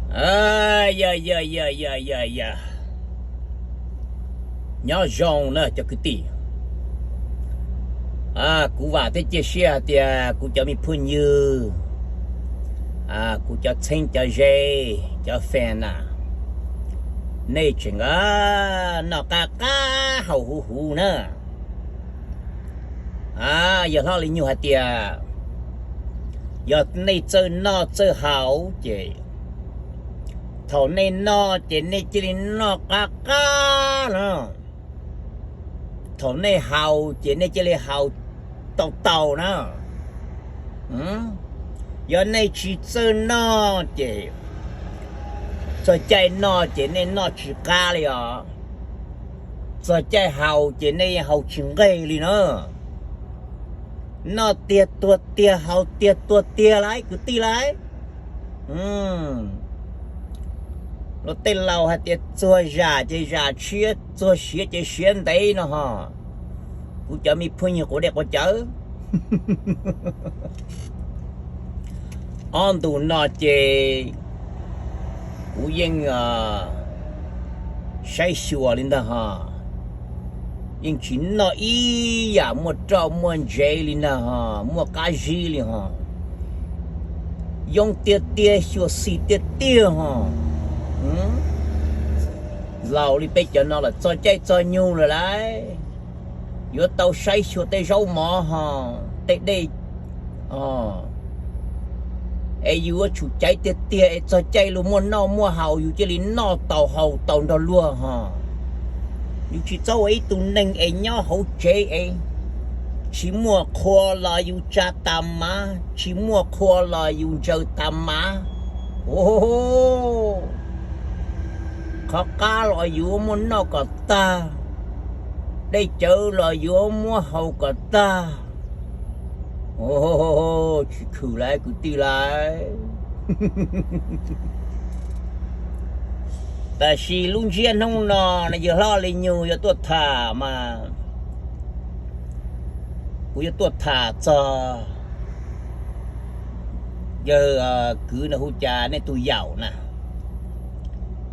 Yog, yog, yog, yog, yog, yog. Nyob zoo na cov kwv tij. Kuv vam thiab cia siab hais tias kuv cov me phooj ywg, kuv cov txheeb cov ze, cov fan na, nej tseem noj qab qab haus huv huv na. Yawg hlob Lis Nyug hais tias, yog nej txawj noj txawj haus ces, thaum nej noj ces nej cia li noj qab qab na, thaum nej haus ces nej cia li haus tau tau na. Yog nej tsis txawj noj ces, txog caij noj ces nej noj tsis qab li os, txog caij haus ces nej haus tsis nqes li na. Noj tiag tuag tiag, haus tiag tuag tiag lauj kwv tij lauj. Luag tej laus hais tias txuag zam ces zam tshiab, txuag siav ces siav ntev no ho. Kuv cov me phooj ywg quav dej quav cawv, ob ntu no ces kuv yeej saib xyuas li ntag ho, yeej tsis noj ib yam muaj roj muaj ntsev li ntag ho, muaj qab zib li ho. Yoo tiag tiag, xyuam xim tiag tiag ho. Laus li peb cov no lawm txog caij txog nyoog lawm lauj, yuav tau saib xyuas tej zaub mov ho, tej dej, es yus yuav tsum caiv tiag tiag es txog caij luag muaj noj muaj haus yus cia li noj tau haus tau nrog luag ho. Yus tsis txhob ua ib tug neeg es nyob hauv tsev es tsis muaj qhua los yus tsa tas mav, tsis muaj qhua los yus ntsaws tas mav. Qhov qab los yuav muab noj kom tag, dej cawv los yuav muab haus kom tag. Tsis khwm lauj kwv tij lauj. Tab sis lub ntsiab hnub no yawg hlob Lis Nyug yuav tuaj tham mas, kuv yuav tuaj tham txog yawg kwv no hu cas nej tus yaum na,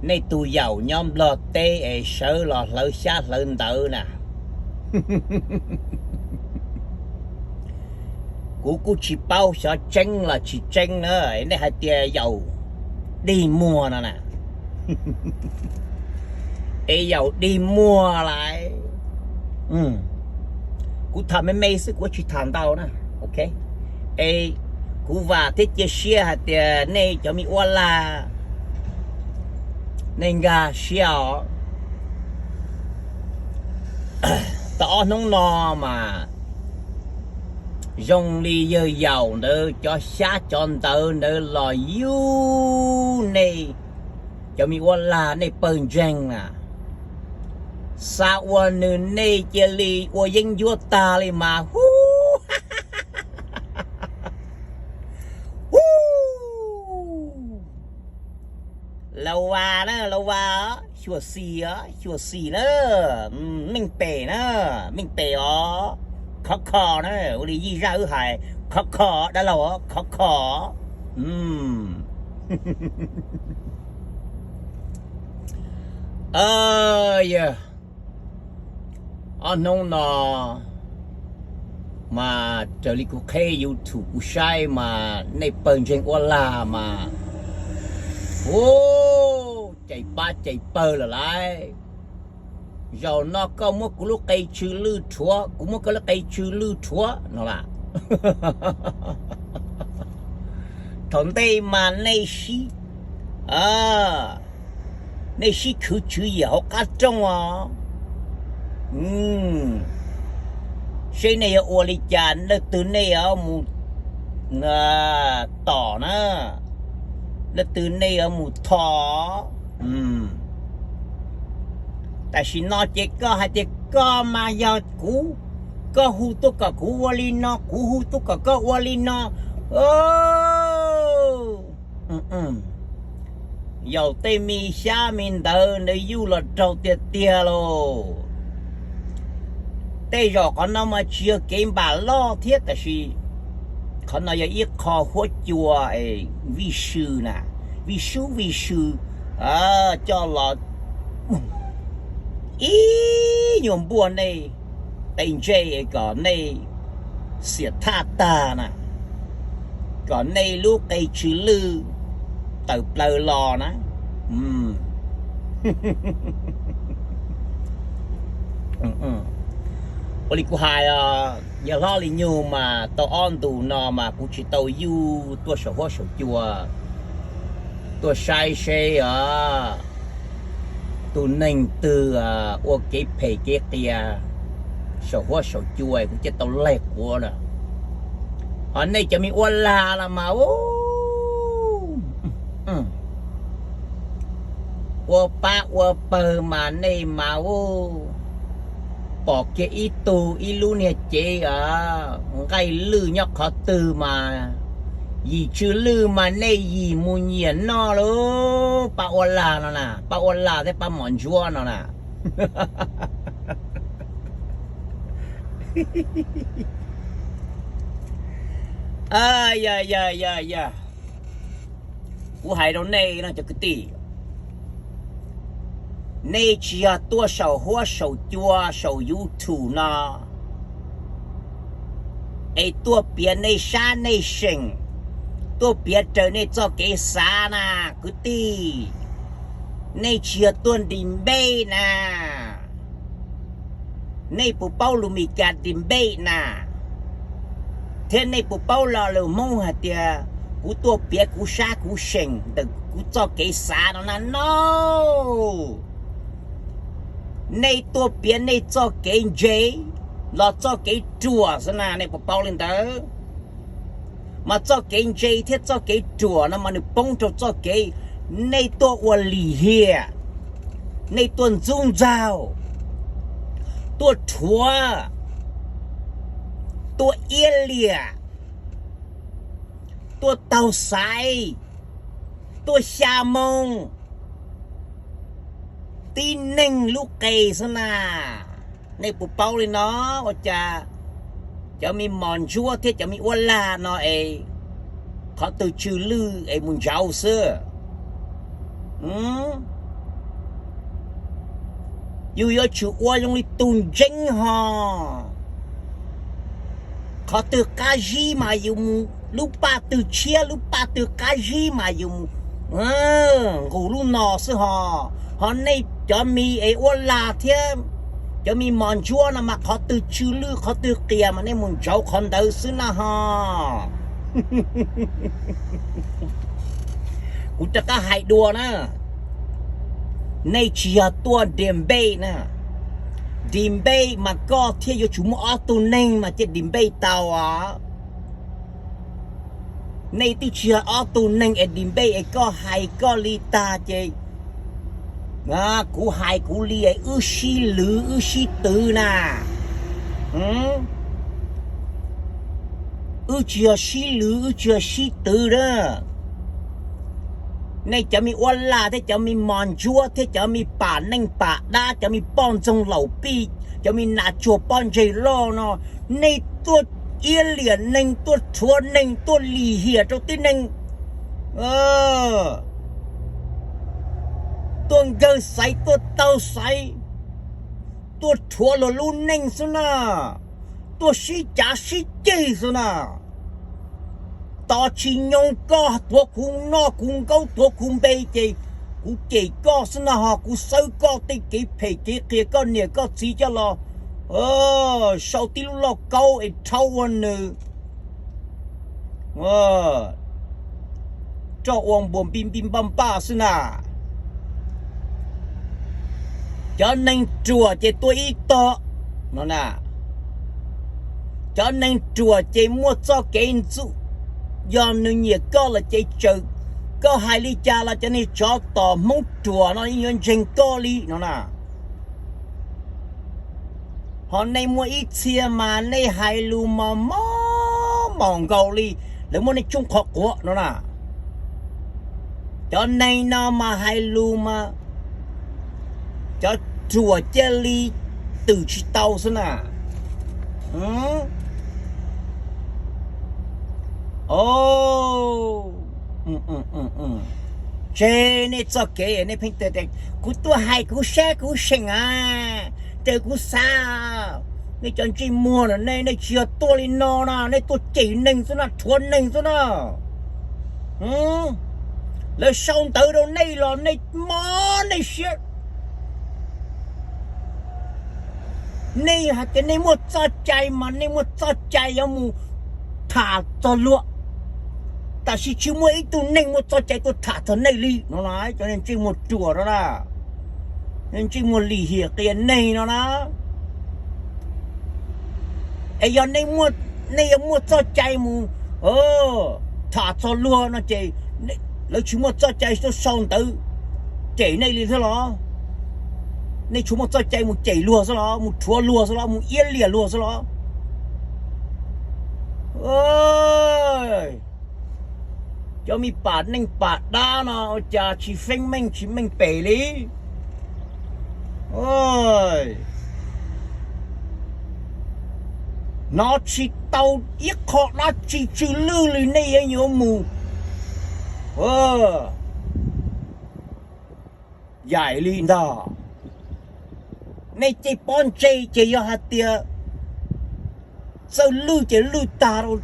nej tus yaum nyob Nplog teb es sawv los hlawv xyab hlawv ntawv na. Kuv kuj tsis paub xyov tseeb los tsis tseeb na, nej hais tias yaum dig muag no na, es yaum dig muag lauj. Kuv tham me me xwb kuv tsis tham ntau na. Es kuv vam thiab cia siab hais tias nej cov me uab lag, nej nkag siab os. Tau ob hnub no mas zoo li yawg yaum ntawd cov xyab cov ntawv ntawd los yug nej cov me uab lag nej pawg ntseeg na, xav ua nws nej cia li ua yeeb ncuab tag li mas hu. Hu, Lauj Vas na, Lauj Vas, xyuam xim os, xyuam xim na, meej pem na, meej pem os, khov kho na, ua li Yij Zaj wb hais, khov kho, dab laug, khov kho. Yog ob hnub no mas raws li kuv qheb YouTube kuv saib mas nej pawg ntseeg uab lag mas, u, cais pab cais pawg lawm lauj. Zaum no koj muab kuv lub qe tsw lwj rhuav, kuv muab koj lub qe tsw lwj rhuav no las. Thaum ntej mas nej sib, nej sib khwv tswv yim hauv qab rooj os. Seb nej yuav ua li cas, leej twg nej yuav mus tom na, leej twg nej yuav mus tho. Tam sim no ces koj hais tias koj mas yog kuv, koj hu tuaj kom kuv ua li no, kuv hu tuaj kom koj ua li no. Yaum tej me xyab me ntawv ntawd yuj los raug tiag tiag lauj. Tej zaum qhov no mas tsis yog kev npam loj thiab tab sis qhov no yog ib qho huab cua es vij sw na, vij sub vij sw coj los ib nyuag npuaj nej qe ntsej es kom nej xiam thaj tag na, kom nej lub qe tsw lwj tawm plaws los na. Ua li kuv hais, yawg hlob Lis Nyug mas tau ob ntus no mas kuv tsis tau yuj tuaj saum huab saum cua tuaj saib seb os, tus neeg twg ua kev phem kev qias saum huab saum cua kuv thiaj tau laig quav na. Ho nej cov me ua lag los mas u ua pab ua pawg mas nej mas u pom kiag ib tug ib lub niag cev nqaij lwj nyob qhov twg mas yim tsw lwj mas nej yim mus nyiam noj lauj. Pab ua lag no na, pab ua lag thiab pab mom ntsuab no na. Ya ya ya ya, kuv hais rau nej no cov kwv tij, nej tsis yog tuaj saum huab saum cua saum YouTube no es tuaj piav nej sab nej seem, tuaj piav raws nej txoj kev xav na kwv tij. Nej tsis yog tuaj debate na. Nej puas paub lus Meskas debate na? Thiab nej puas paub lo lus Hmoob hais tias kuv tuaj piav kuv sab kuv seem ntawm kuv txoj kev xav no na? No, nej tuaj piav nej txoj kev ntse los txoj kev ruam xwb na, nej puas paub li ntawd? Mas txoj kev ntse thiab txoj kev ruam no mas nws poob rau txoj kev nej tuaj ua lim hiam, nej tuaj ntxub ntxaug, tuaj rhuav, tuaj iab liam, tuaj taug xaiv, tuaj xya moo tib neeg lub qe xwb na. Nej puas paub li no? Ua cas cov me mos ntsuab thiab cov me uab lag no es qhov twg tsw lwj es mus ntsauv xwb? Yus yuav tsum ua zoo li tus ntseeb ho. Qhov twg qab zib mas yus mus, lub paj twg tshiab lub paj twg qab zib mas yus mus nqus lub no xwb ho. Ho nej cov me es uab lag thiab cov me mos ntsuab no mas qhov twg tsw lwj qhov twg qias mas nej mus ntsauv qhov ntawd xwb na ho. Kuv rov qab hais dua na, nej tsis yog tuaj debate na. Debate mas koj thiaj yuav tsum muaj ob tug neeg mas thiaj debate tau os. Nej twb tsis yog ob tug neeg es debate es koj hais koj li tag ces kuv hais kuv li es wb sib lwv wb sib twv na. Wb tsis yog sib lwv wb tsis yog sib twv na. Nej cov me uab lag thiab cov me mos ntsuab thiab cov me pam neej pam dab cov me poj ntxoog laum pij cov me nas tsuag pob ntseg loj no, nej tuaj iab liam neeg tuaj rhuav neeg tuaj lim hiam rau tib neeg, tuaj nkawg xaiv tuaj taug xaiv, tuaj rhuav luag lub neej xwb na, tuaj sib cav sib ceg xwb na. Tos tsis nyoo koj tuav kuv noj kuv nkaub tuav kuv npe ces kuv cem koj xwb na ho, kuv xawb koj tej kev phem kev qias koj niam koj txiv coj los sau tib lub lauj kaub es rhaub ua nws roj ua npuas npij npij npaj npaj xwb na. Cov neeg ruam ces tuaj ib tog no na. Cov neeg ruam ces muaj txoj kev ntxub, yog nws nyiam koj lawm ces tsaws, koj hais li cas los cov niag tsov tom Hmoob ruam no yeej yuav ntseeg koj li no na. Ho nej muaj ib txhia mas nej hais lus mos mos mos nkaus li lawv muab nej tsoob qhov quav no na. Cov neeg no mas hais lus mas cov ruam cia li twm tsis tau xwb na. O, Tseg nej txoj kev nej pheej tias kuv tuaj hais kuv sab kuv seem a, raws kuv xav. Nej cov ntsej muag no nej, nej tsis yog tuaj li no na, nej tuaj cem neeg xwb na, rhuav neeg xwb na. Lawv sau ntawv rau nej los nej mob nej siab. Nej hais tias nej muaj txoj cai mas nej muaj txoj cai yuav mus tham txog luag, tab sis tsis muaj ib tug neeg muaj txoj cai tuaj tham txog nej li no na, cov neeg ntsej muag ruam no na, neeg ntsej muag lim hiam qias neeg no na. Es yog nej yuav muaj txoj cai mus tham txog luag no ces lawv tsis muaj txoj cai tuaj sau ntawv cem nej li thiab los? Nej tsuas muaj txoj cai mus cem luag xwb los, mus rhuav luag xwb los, mus iab liam luag xwb los? Cov me pam neej pam dab no ua cas tsis feeb meej tsis meej pem li? Hnov tsis tau ib qho dab tsi tsw lwj li nej yeej yuav mus yaim li ntag. Nej cem pob ntseg ces yog hais tias txawj lwj ces lwj tag rau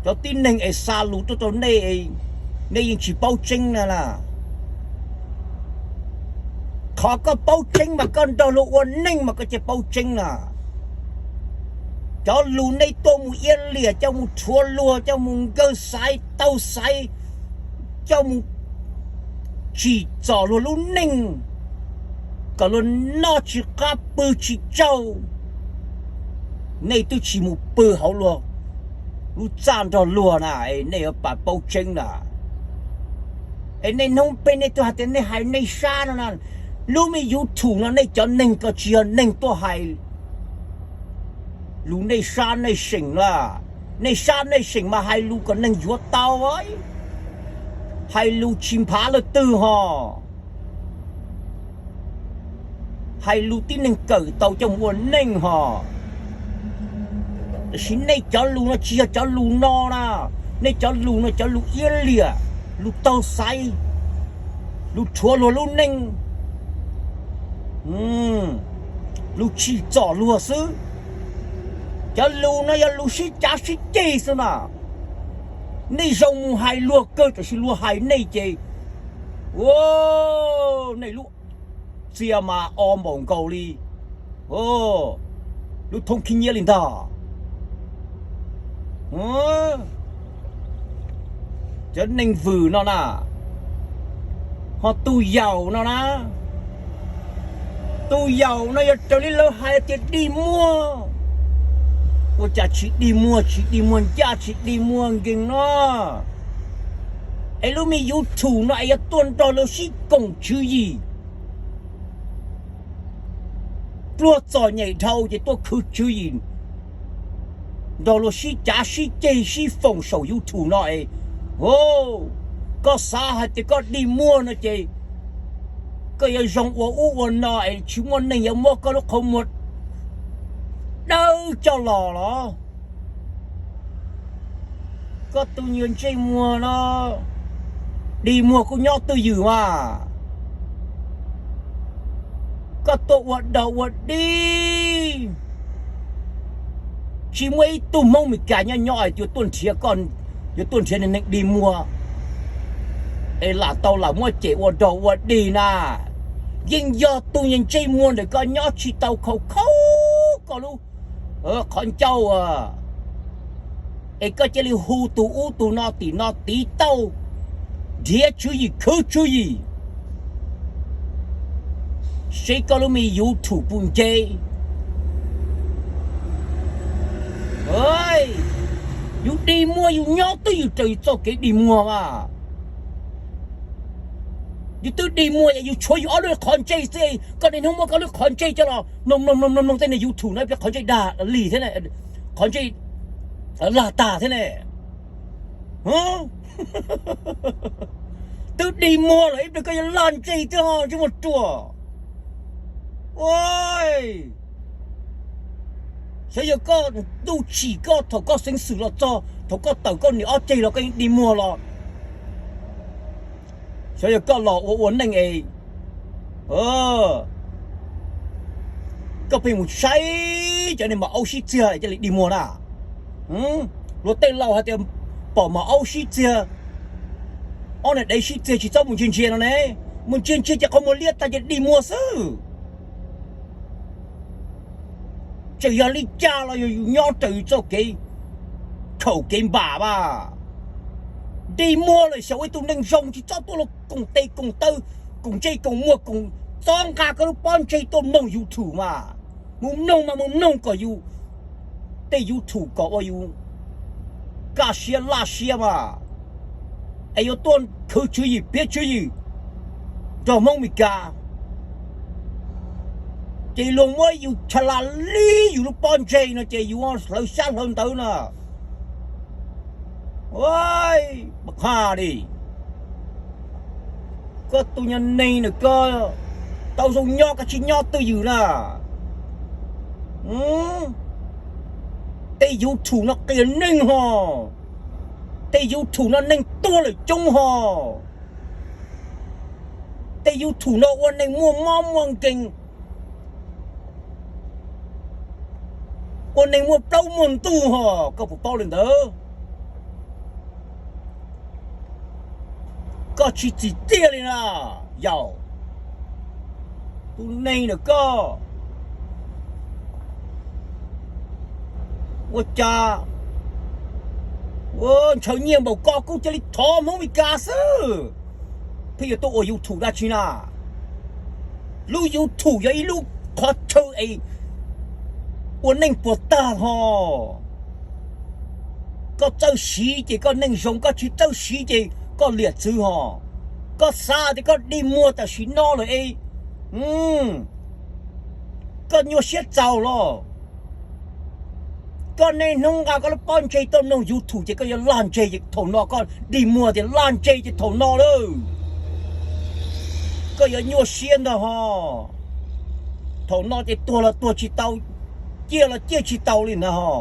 cov tib neeg es xa lus tuaj rau nej, nej yeej tsis paub tseeb na. Qhov koj paub tseeb mas koj nrog luag ua neej mas koj thiaj paub tseeb na. Cov lus nej tuaj mus iab liam, coj mus rhuav luag, coj mus nkawg xaiv taug xaiv, coj mus tsim txom luag lub neej kom luag noj tsis qab pw tsis tsaug, nej twb tsis mus pw hauv luag lub txaj nrog luag na, es nej yuav pab paub tseeb na. Es nej hnub peb nej tuaj hais tias nej hais nej sab no na, lub me YouTube no nej cov neeg ko tsis yog neeg tuaj hais lus nej sab nej seem na. Nej sab nej seem mas hais lus kom neeg yuav tau, hais lus tsis nphav leej twg ho, hais lus tib neeg kawm tau coj mus ua neej ho. Tiam sis nej cov lus no tsis yog cov lus no na, nej cov lus no cov lus iab liam, lus taug xaiv, lus rhuav luag lub neej, lus tsim txom luag xwb. Cov lus no yog lus sib cav sib ceg xwb na. Nej zoo mus hais luag kawg tab sis luag hais nej ces, nej lub txia mas o npaum nkaus li lub thoob khib nyiab li ntag. Cov neeg vwm no na, ho tus yaum no na, tus yaum no yog raws li lawv hais tias dig muag, ua cas tsis dig muag, tsis dig muag ncaj, tsis dig muag nkees no. Es lub me YouTube no es yuav tuaj nrog luag sib koom tswv yim, pluag txom nyem dhau ces tuaj khwv tswv yim nrog luag sib cav sib ceg sib foom saum YouTube no es, koj xav hais tias koj dig muag no ces koj yuav zoo ua ub ua no es tsis muaj neeg yuav muab koj lub qhov muag dawb coj los los? Koj tus nyuag ntsej muag no, dig muag kuj nyob twj ywm mas. Koj tuaj ua dog ua dig, tsis muaj ib tug Hmoob Meskas nyob nyob es yuav tuaj nrhiav koj, yuav tuaj nrhiav neeg dig muag es lam tau lam muab cem ua dog ua dig na. Yeej yog tus nyuag ntsej muag ntawm koj nyob tsis tau khaus khaub koj lub qhov ncauj es koj cia li hu tus ub tus no tim no tiv tauj, nrhiav tswv yim khwv tswv yim, seb koj lub me YouTube puas nce. Yus dig muag yus nyob twj ywm raws yus txoj kev dig muag mas. Yus twb dig muag es yus tshuav yus ob lub qhov ntsej xwb, koj niaj hnub muab koj lub qhov ntsej coj los mloog mloog mloog mloog tej niag YouTube no, qhov ntsej dag lig thiab, qhov ntsej lag tag thiab ne. Twb dig muag lawm ib pliag koj yuav lag ntsej thiab ho ntsej muag ruam. Xyov yog koj ntuj tsim koj thaum koj xeev xwm los txog, thaum koj tawm koj niam ob ceg los koj yeej dig muag los Cov yog koj los ua ua neej es koj pheej mus saib cov neeg mos aub sib txiag cia li dig muag na. Luag tej laus hais tias pom mos aub sib txiag, ob niag dev sib txiag tsis txhob mus ntsia ntsia no ne. Mus ntsia ntsia ces qhov muag liab tag ces dig muag xwb. Tseem yog li cas los yog yus nyob raws yus txoj kev khaum kev npam mas. Dig muag lawm xyaum ua ib tug neeg zoo tsis txhob tuaj los koom tes koom taw, koom ntsej koom muag, koom txhob nqa koj lub pob ntseg tuaj mloog YouTube mas. Mus mloog mas mus mloog kom yus tej YouTube kom ua yus kaj siab laj siab mas. Es yuav tuaj khwv tswv yim piav tswv yim nrog Hmoob Meskas, ces luag muab yus tha la li yus lub pob ntseg no ces yus hlawv xyab hlawv ntawv na. Ua, qha li, koj tus nyuag neeg na koj tau zoo nyob koj tsis nyob twj ywm na. Tej YouTube no qias neeg ho, tej YouTube no neeg tuag lawm coob ho, tej YouTube no ua neeg muaj mob muaj nkeeg, ua neeg muaj plaub muaj ntug ho, koj puas paub li ntawd? Koj tsis txim txiaj li na, yau, tus neeg na koj. Ua cas ntshaw nyiaj npaum koj kuj cia li thov Hmoob Meskas xwb, pheej yuav tuaj ua YouTube dab tsi na? Lub YouTube yog ib lub qhov chaw es ua neej puas tag ho. Koj txawj siv ces koj neej zoo, koj tsis txawj siv ces koj liam txwv ho. Koj xav tias koj dig muag tam sim no lawm es koj nyuaj siab txaus los? Koj niaj hnub nqa koj lub pob ntseg tuaj mloog YouTube ces koj yuav laj ntseg ces thaum no koj dig muag tias laj ntseg ces thaum no lawm koj yuav nyuaj siab ntag ho. Thaum no ces tuag los tuag tsis tau, ciaj los ciaj tsis tau li ntag ho.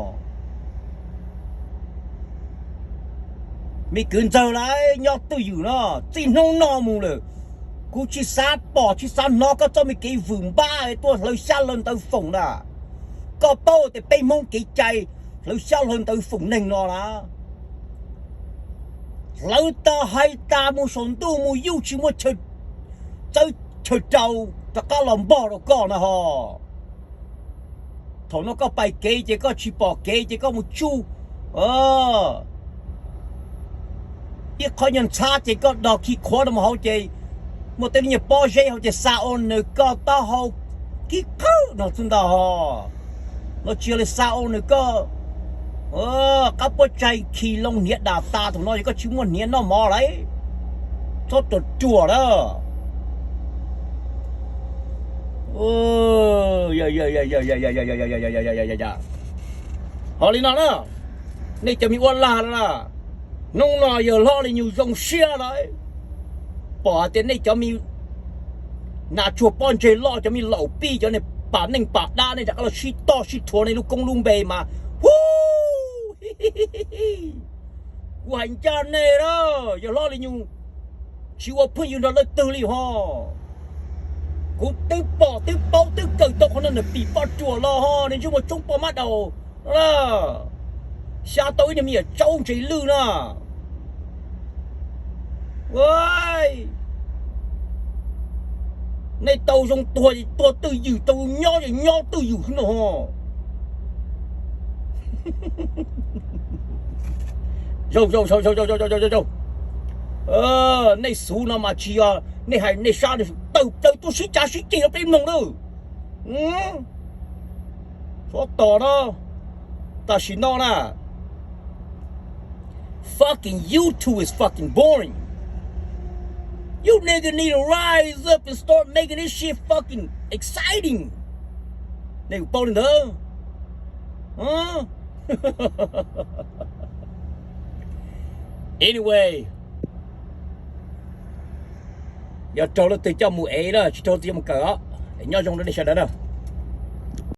Me kwv ntxawg lawv nyob twj ywm no, txij hnub no mus lawm, kuv tsis xav pom tsis xav hnov koj txoj me kev vwm npab tuaj hlawv xyab hlawv ntawv foom na. Koj paub tias peb Hmoob kev cai hlawv xyab hlawv ntawv foom neeg no na, hlawv tas hais tas mus saum ntuj mus yuj tsis muaj txawb chaw rau rov qab los npog rau koj na ho. Thaum no koj pais kev ces koj tsis pom kev ces koj mus tsuj ib qhov nyuag ntxhab ces koj dog khi qhuav no mus hauv ces muaj tej lub nyuag pob zeb hauv ces xa ua nws koj taub hau kib qawb no xwb ntag ho. No tsis yog li xa ua nws koj qab puab tsaig khi loo hniav dam tas thaum no es koj tsis muaj hniav noj mov lawm. Txhob ruam ruam lawm. Ho li no na, nej cov me ua lag no na, hnub no yawg hlob Li Nyug zoo siab lawm, pom hais tias nej cov me nas tsuag pob ntseg loj, cov me laum pij, cov nej pam neej pam dab, nej rov qab los sib toj sib rhuav nej lub koob lub npe mas, hu, kuv hais ncaj nej na, yawg hlob Li Nyug tsis ua phooj ywg nrog leej twg li ho. Kuv twb pom twb paub twb kawm tau qhov no nws pim poj ruam los ho, nws ntsej muag tsoob poj mab daum, xya tau ib niag me nyuam tsaub ntses lwj na. Nej tau zoo tuag es tuag twj ywm, tau nyob es nyob twj ywm xwb no ho. Zoo, nej xub no mas tsis yog nej hais nej sab, tawm plaws tuaj sib cav sib ceg rau peb mloog lawm. Xov tos no, tam sim no na, fucking YouTube is fucking boring. You nigga need to rise up and start making this shit fucking exciting. Nej paub li ntawd. Anyway, yog raug leej twg coj mus ev na, tsis raug leej twg coj mus kawm os. Nyob zoo rau nej sawv daws na.